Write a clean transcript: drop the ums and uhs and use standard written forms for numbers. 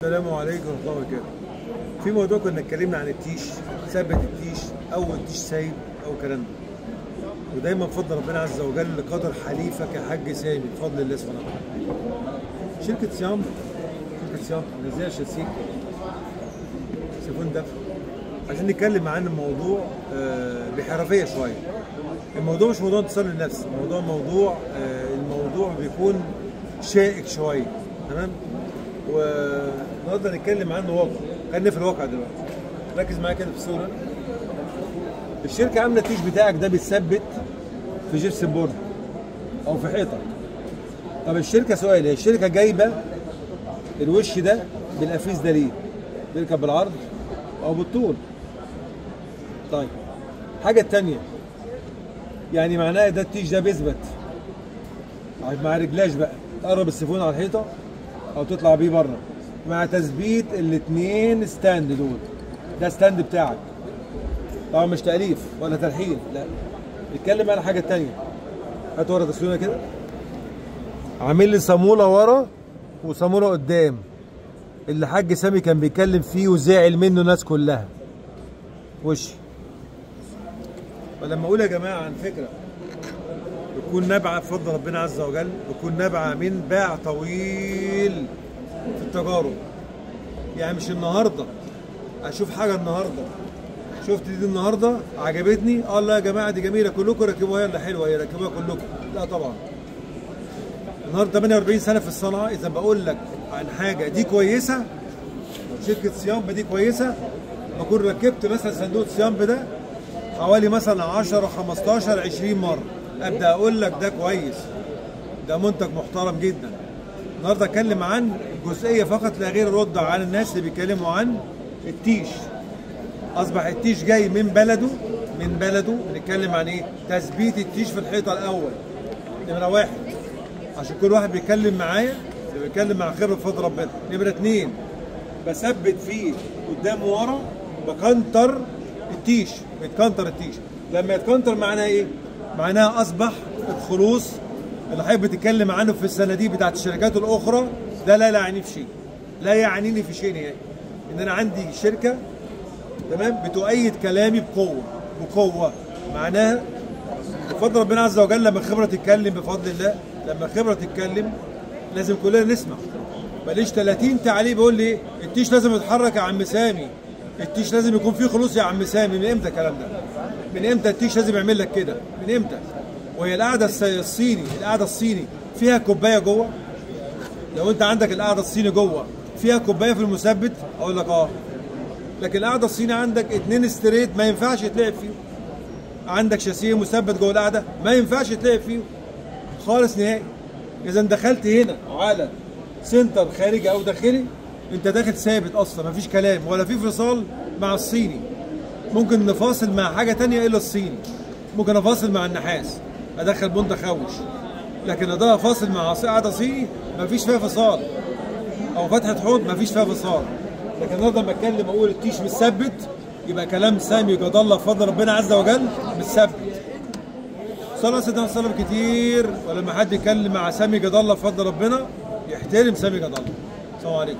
السلام عليكم ورحمة الله وبركاته. في موضوع كنا اتكلمنا عن التيش، ثبت التيش او التيش سايب او الكلام ده. ودايما بفضل ربنا عز وجل قدر حليفك يا حاج سامي بفضل الله سبحانه وتعالى. شركة سيام منزلة شاسيه سيفون دفع. عايزين نتكلم عن الموضوع بحرفية شوية. الموضوع مش موضوع انتصار للنفس، الموضوع موضوع الموضوع بيكون شائك شوية، تمام؟ والنهارده هنتكلم عنه واقع، خلينا في الواقع دلوقتي. ركز معايا كده في الصورة. الشركة عاملة التيش بتاعك ده بيتثبت في gypsum board أو في حيطة. طب الشركة سؤال، هي الشركة جايبة الوش ده بالقفيز ده ليه؟ بيركب بالعرض أو بالطول. طيب الحاجة التانية، يعني معناها ده التيش ده بيثبت مع رجلاش بقى، تقرب السيفون على الحيطة او تطلع بيه بره مع تثبيت الاثنين stand دول. ده stand بتاعك طبعا، مش تأليف ولا ترحيل، لا. نتكلم على الحاجة الثانية. هات ورا تصويره كده. عامل لي صاموله ورا وصاموله قدام، اللي حاج سامي كان بيتكلم فيه وزعل منه الناس كلها. وش فلما اقول يا جماعة عن فكرة بتكون نابعة بفضل ربنا عز وجل، بتكون نابعة من باع طويل في التجارب. يعني مش النهارده اشوف حاجة، النهارده شفت دي النهارده عجبتني، الله يا جماعة دي جميلة كلكم ركبوها، يلا حلوة هي ركبوها كلكم، لا طبعا. النهارده 48 سنة في الصنعة، اذا بقول لك عن حاجة دي كويسة، شركة سيامب دي كويسة، بكون ركبت مثلا صندوق سيامب ده حوالي مثلا 10 15 20 مرة، ابدا اقول لك ده كويس، ده منتج محترم جدا. النهارده اتكلم عن جزئية فقط لا غير، رد على الناس اللي بيتكلموا عن التيش. اصبح التيش جاي من بلده، من بلده. بنتكلم عن ايه؟ تثبيت التيش في الحيطة الاول، نمره واحد، عشان كل واحد بيتكلم معايا بيتكلم مع خير بفضل ربنا. نمره اثنين، بثبت فيه قدام وورا، بكنتر التيش، بيتكنتر التيش. لما يتكنتر معناها ايه؟ معناها اصبح الخلوص اللي حضرتك بتتكلم عنه في الصناديق بتاعت الشركات الاخرى ده لا يعنيني في شيء، لا يعنيني في شيء نهائي. ان انا عندي شركة تمام بتؤيد كلامي بقوة بقوة، معناها بفضل ربنا عز وجل لما الخبرة تتكلم بفضل الله، لما الخبرة تتكلم لازم كلنا نسمع. ماليش 30 تعليق بيقول لي التيش لازم يتحرك يا عم سامي، التيش لازم يكون فيه خلوص يا عم سامي. من امتى الكلام ده؟ من امتى التيش لازم يعمل لك كده؟ من امتى؟ وهي القعدة الصيني، القعدة الصيني فيها كوباية جوه؟ لو انت عندك القعدة الصيني جوه فيها كوباية في المثبت اقول لك اه، لكن القعدة الصيني عندك اتنين straight ما ينفعش يتلعب فيه. عندك شاسيه مثبت جوه القعدة ما ينفعش يتلعب فيه خالص نهائي. اذا دخلت هنا على center خارجي او داخلي انت داخل ثابت اصلا، مفيش كلام ولا في فصال مع الصيني. ممكن نفاصل مع حاجة ثانية الا الصيني، ممكن افاصل مع النحاس ادخل بوند خوش، لكن ده فاصل مع قاعدة صيني مفيش فيها فصال، او فتحه حوض مفيش فيها فصال. لكن النهارده لما اتكلم اقول التيش متثبت، يبقى كلام سامي جد الله بفضل ربنا عز وجل متثبت. صلى الله عليه وسلم كتير، ولما حد يتكلم مع سامي جد الله بفضل ربنا يحترم سامي جد الله. السلام عليكم.